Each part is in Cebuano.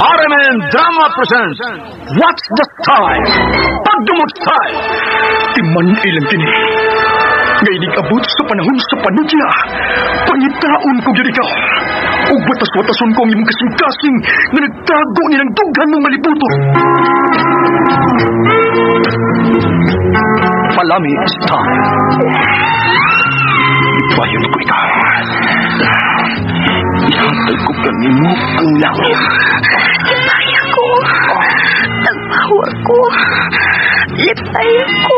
RMN Drama presents What's the Style? Pagdumot Style! Timan ilang kini. Ngaydig abot sa panahon sa panudya. Pangitaon ko gyud ikaw. Ug watas-watason ko ang imong kasing-kasing nga nagtago nilang dughan mong malibuton. Palami Style. Ipayon ko ikaw. Ihatag ko kanimo ang langit. Lipay ako. Tagpawa ko. Lipay ako.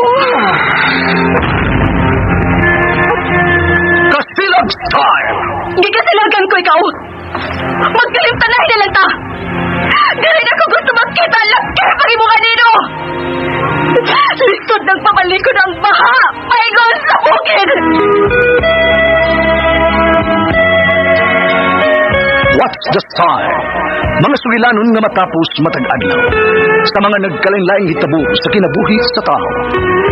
Kasilag Style! Gikasilagan ko ikaw. Magkalimtanahin na lang ta. Dili ako gusto makita ang laki pag imo kanino. Lisod ng pamalikod ang baha. Paingon sa bukid. What's the Style? Mga sulilanon nga matapos matag adlaw. Sa mga nagkalain-laing hitabo sa kinabuhi sa tao.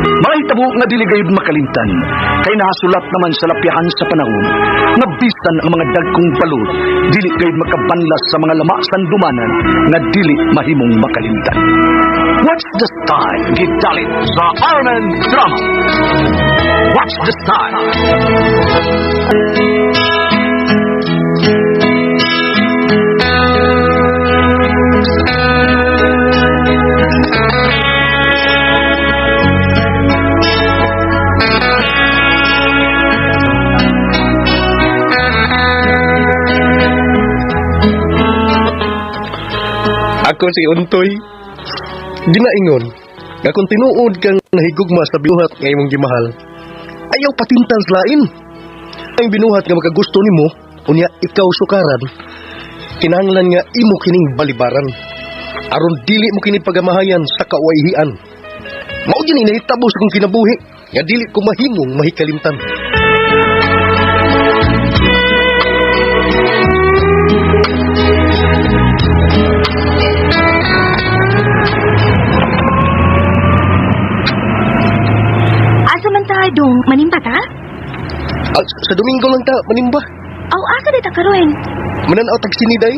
Mga hitabo nga dili gayud makalimtan kay nahasulat naman sa lapyahan sa panahon nga bisan ang mga dagkong balod dili gayud makabanlas sa mga lama sandumanan nga dili mahimong makalimtan. What's the Style? Gidalit sa Armen Drama. What's the Style? Ako si Untoy. Ginaingon, nga kung tinuod kang nahigugma sa binuhat nga imong gimahal, ayaw patintal sa lain. Ang binuhat nga makagusto nimo, unya ikaw sukaran, kinahanglan nga imo kining balibaran. Aron dili mo kini pagamahayan sa kauwayhian. Mao gyud ni nahitabo sa kong kinabuhi, nga dili ko mahimong mahikalimtan. Asa man ta dong manimba ta? Ah, sa Domingo lang ta, manimba. Aw asa di ta karon? Mananaw taxi ni day.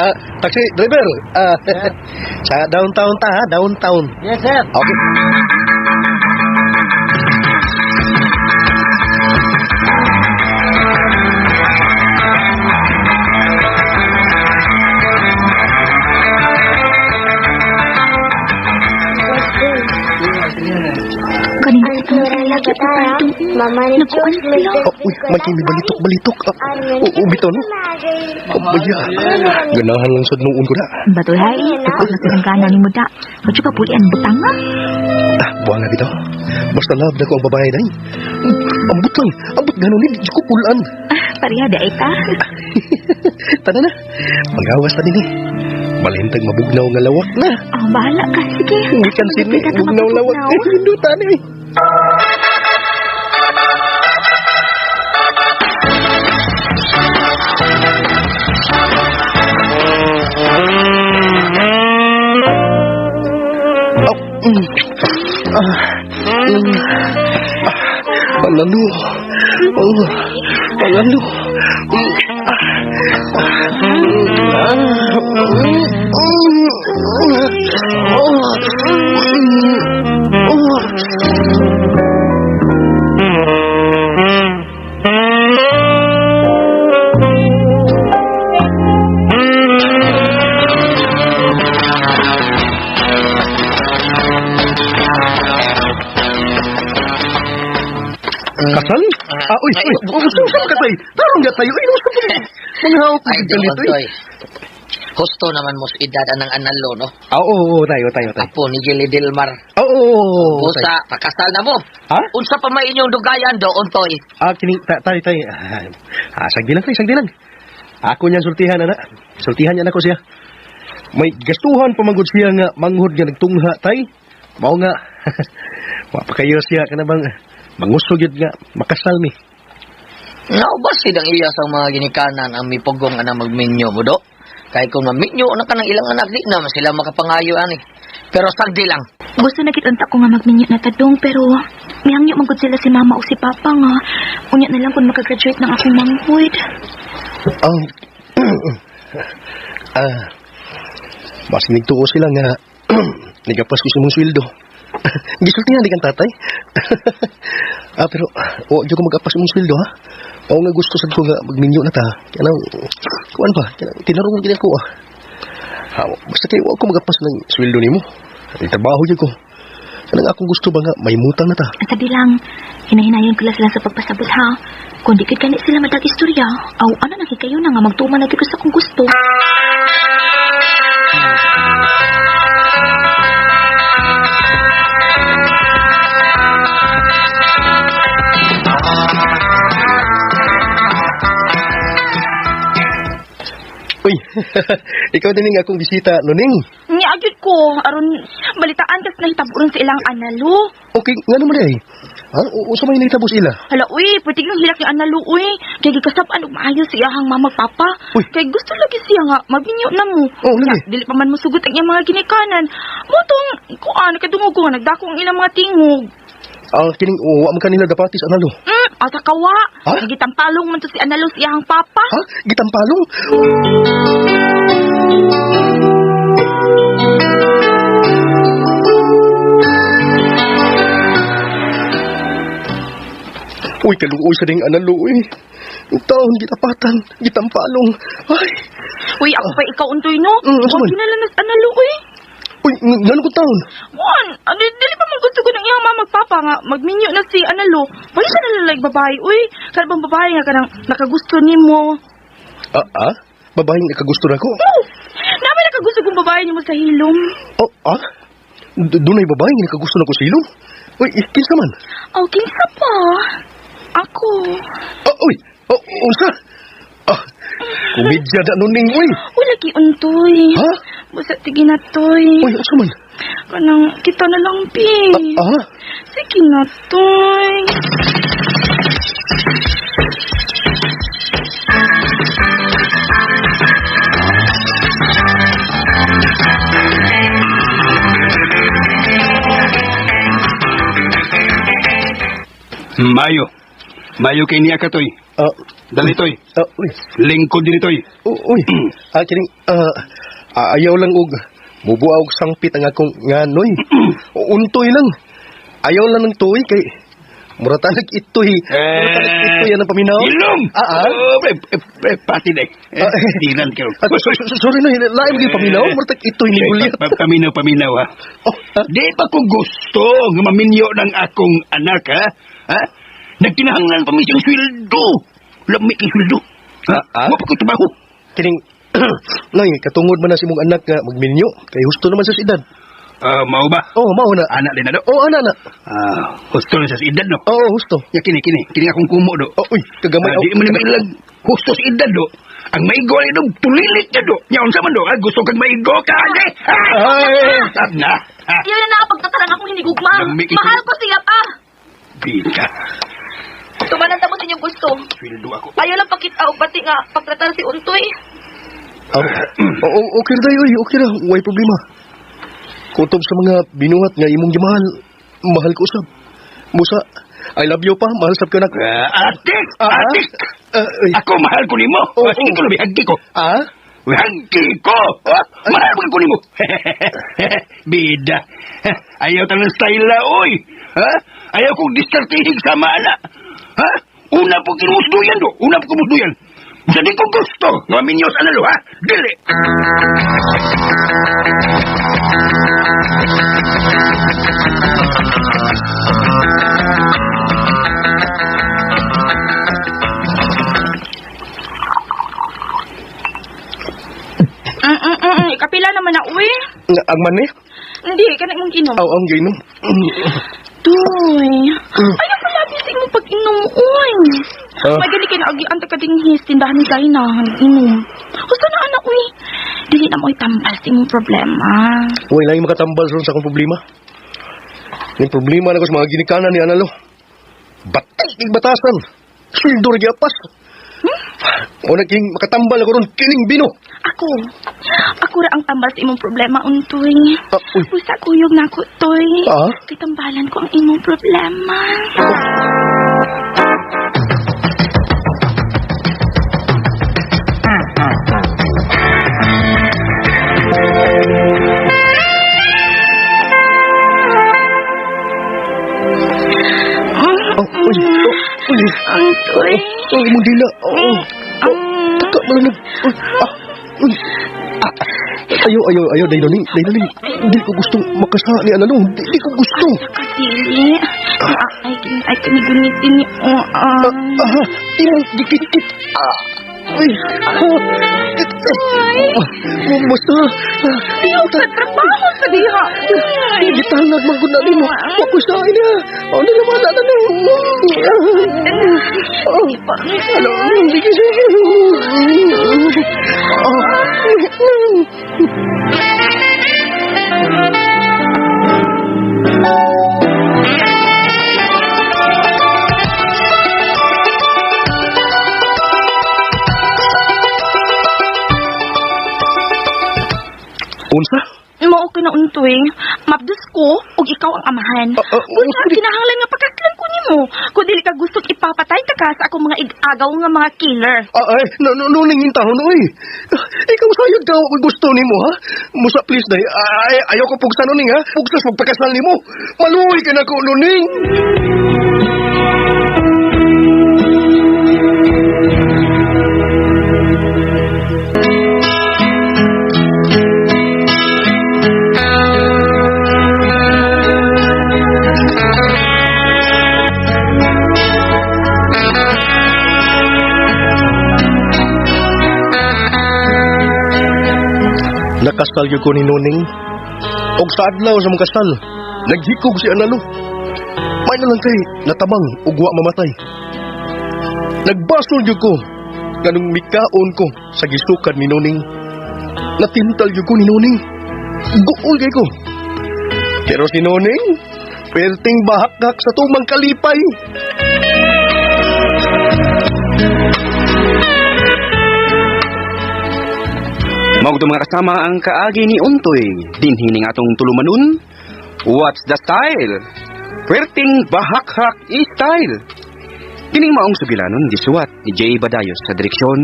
Ah, taxi driver. Ah, sa downtown ta, ha? Downtown. Yes, sir. Okay. Kanina sa lagi pa dong. Nagkuan sila. Oh, uy, may kimi balitok-balitok. Ah, oo, bitaw no. Oh, baya. Ganahan lang sa noon ko na. Batoy hay, tukod na silang gana ni Muda. Madyo ka puli ang butang nga. Ah, buwang na bitaw. Basta love na ko ang babae day. Ambot lang. Ambot ganon ni. Di ko pulaan. Ah, pareha da ta. Tara na. Magawas na din eh. Balintag mabugnaw nga lawak na. Oh, bahala ka. Sige. Gikan sini, Sige ka bugnaw lawak. mabugnaw. Hindutan eh. Oh, mm. Ah, mm. Ah, Pangalo. Oh, pangalo. Mm. Ah, mm. Ah, mm. Mm. Oh, mm. Oh. Kasal? Ah, uy, uy, gusto mo kasay. Tarong ga tayo. Ay, gusto mo. Mga hawak Ay, ko doon, ganito. Toy. Husto naman mo sa edad anang analo, no? Ah, oo, oo, tayo, tayo, tayo. Apo ni Gili Dilmar. Oo, oo, oo, tayo. Usa, pakasal na mo. Ha? Unsa pa may inyong dugayan doon, Toy? Ah, kini, tayo, tayo. Ah, sagdi lang, tayo, sagdi lang. Ako niyan sultihan, ana. Sultihan niya nako siya. May gastuhan pamangod siya nga manghod nga nagtungha, tay. Mao nga. Wa pa kayo siya kana bang mangusog yun nga makasal mi. Naubasid ang iya sa mga ginikanan ang mipugong anang magminyo mo, do? Kay kung maminyo na ka ng ilang anak, di naman sila makapangayo, ani. Pero sagdi lang. Gusto na gid unta ko nga magminyo na tadong pero mihangyo man gud sila si mama o si papa nga. Unya na lang kung makagraduate ng akong manghud. Ah, ah, Mas nagtuo sila nga nigapas ko sa mong sweldo. Gisultihan di kang tatay. Pero wa jud ko magapas imong sweldo ha. Mao nga gusto sad ko nga magminyo na ta. Kanang kuan ba? Kanang tinarungan gid ako ah. Ha, basta kay wa ko magapas ng sweldo nimo. Ay trabaho jud ko. Kanang akong gusto ba nga may mutang na ta. Sabi lang, hinahinayon ko lang sila sa pagpasabot ha. Kung di kit gani sila madag istorya, aw ano na kayo na nga magtuman na gyud ko sa akong gusto. Uy, ikaw din nga akong bisita, Nuning. Nya gyud ko aron balitaan kas nahitabo ron sa ilang analo. Okay, nga naman ay. Ha? Usa may nahitabo sa ila. Hala uy, pwede kang hilak yung analo uy. Kay gikasab-an og maayo sa iyahang mama papa. Uy. Kay gusto lagi siya nga magbinyo na mo. Oh, lagi. Nya, dili pa man mosugot ang iyang mga ginikanan. Mo tong kuan kadungog ko nga nagdako ang ilang mga tingog. Ah, kining wa man kanila dapati sa analo. Asa kawa. Ha? Gitampalong man to si analo sa iyahang papa. Ha? Gitampalong? Uy, kaluoy sa ding analo, uy. Ang taon, gitapatan, gitampalong. Ay, Uy, ako pa ikaw untoy no. Asa Wa man? kinalanas analo uy. Uy, ngano ko taon? Juan, ano, dili pa man gusto ko ng iyang mama magpapa nga magminyo na si analo. Wala siya nalalay babae, uy. Kana bang babae nga kanang nakagusto nimo? Ah, ah? Babaeng nakagusto na ko? Oh, naman nakagusto kong babae nimo sa hilom. Oh, ah? Dunay babaeng nakagusto na ko sa ilong? Uy, kinsa man? Oh, kinsa pa? Ako. Ah, uy, oh, unsa? Ah, komedya na nuning, uy. Uy, lagi untoy. Ha? Busa sige na toy. Uy, unsa man? Kanang kita na lang, pi. Ah, ah? Sige na toy. Mayo. Mayo kay niya ka, Toy. Ah, Dali, Toy. ah, uy. Lingkod din, Toy. Uy, ah, kining, ayaw lang og mubuha og sangpit ang akong nganoy. Untoy lang. Ayaw lang ng tuoy kay mura talag itoy. Mura talag itoy ang paminaw. Ilong! Ah, ah. Oh, pati na eh. Ah, Tiran ka. Ah, sorry na, lain gyud paminaw, mura tag itoy ni Goliath. Paminaw, paminaw, ha? Oh, ah, Di pa ko gusto nga maminyo ng akong anak, ha? Ha? Nagkinahanglan pa mi siyang sweldo. Lamit ang sweldo. Ha? Ah, ah? Wa pa ko trabaho. Kining Nay, katungod man na si mong anak nga magminyo kay husto naman sa edad. Ah, mao ba? Oh, mao na. Anak din na do. Oh, ana na. Ah, husto na sa edad no. Oo, husto. Ya kini kini, kini akong kumo do. Oh, uy, kagamay. Ah, di man ni mailag husto sa edad do. Ang maigo ni do tulilit na do. Nya unsa man do? Ah, gusto kag maigo ka ane. Ay! Ah, na. Ah, Iyon na nakapagtatarang akong hinigugma. Lamig ito. Mahal ko siya pa. bika. Tumanan ta mo sa inyong gusto. Sweldo ako. Ayaw lang pakita og pati nga pagtratar si Untoy. Ah, oh, okay ra tayo, okay ra, way problema. Kutob sa mga binuhat nga imong gimahal, mahal ko usab. Musa, I love you pa, mahal sab ka nako. Ah, atik, Ah, ah. atik. Ah, uy. Ako mahal ko nimo. Oh, Ah, sige oh. ko labi hagki ko. Ah? Hagki ko. Ah, mahal ko nimo. Bida. Ayaw tanang style la, oy. Ha? Ayaw kong diskartihig sama ana. Ha? Una po kinumusduyan do. Una po kinumusduyan. Sa di ko gusto. Nga minyos analo, ha? Dili. Ikapila naman na, uy. Nga, ang mani? Hindi, kanang mong inom. Aw, ang gainom. Tuy. Ayaw pala sa imong pag-inom, uy. Ah. May gani kay naagi ang taga-dinghis, tindahan ni Zaina, inom. Gusto na anak, uy. Dili na mo itambal sa imong problema. Uy, laing makatambal sa akong problema. Yung problema na ko sa mga ginikanan ni Analo. Batay kay batasan. Sweldo ra giapas. O naging makatambal ako ron kining bino. Ako. Ako ra ang tambal sa imong problema, untoy. Ah, uy. Busa kuyog na ako, toy. Ah? Kay tambalan ko ang imong problema. Ang imong dila. Oo. Oh, taka mo lang. Ah, uy. Ah, ayaw, ayaw, ayaw, day Nuning, day Nuning. Di ko gustong makasa ni Analo. Di ko gusto. Kadili. Ay, ay, kanigunitin ni... Oh, ah. Ah, imong gikit-kit. Ah, uy. Ah, ah, basta. Ayaw sa trabaho sa diha. Gitangag man gud na nimo. Wa ko sa ina. Ano naman na na. Oh, ano, sige, sige. Ah. Unsa? Mao ko na untoy. Mabdus ko ug ikaw ang amahan. Ah, ah, Unsa ang kinahanglan nga pagkaslan ko nimo? Kung dili ka gustong ipapatay ta ka sa akong mga ig-agaw nga mga killer. Ah, ay, no, no, no, ningin taon, oy. Ikaw sayod ka, kung gusto nimo, ha? Musa, please, day. Ay, ayaw ko pugsa, nuning, ha? Pugsas, magpakasal nimo. Maluoy ka na ko, nuning. Nakasal gyud ko ni Nuning. Og sa adlaw sa mong kasal, naghikog si Analo. May na lang kay natabang ug wa mamatay. Nagbasol gyud ko kanong mikaon ko sa gisukad ni Nuning. Natintal gyud ko ni Nuning. Guol kay ko. Pero si Nuning, perting bahakhak sa tumang kalipay. Mao gud mga kasama ang kaagi ni Untoy. Dinhi ning atong tulumanon. What's the style? Perting bahakhak i-style. Kining maong sugilanon gisuwat ni Jay Badayos sa direksyon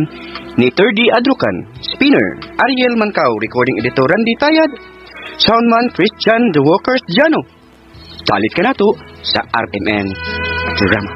ni 3D Adrukan, Spinner, Ariel Mancao, recording editor Randy Tayad, soundman Christian The Walkers Jano. Talit ka nato sa RMN Drama.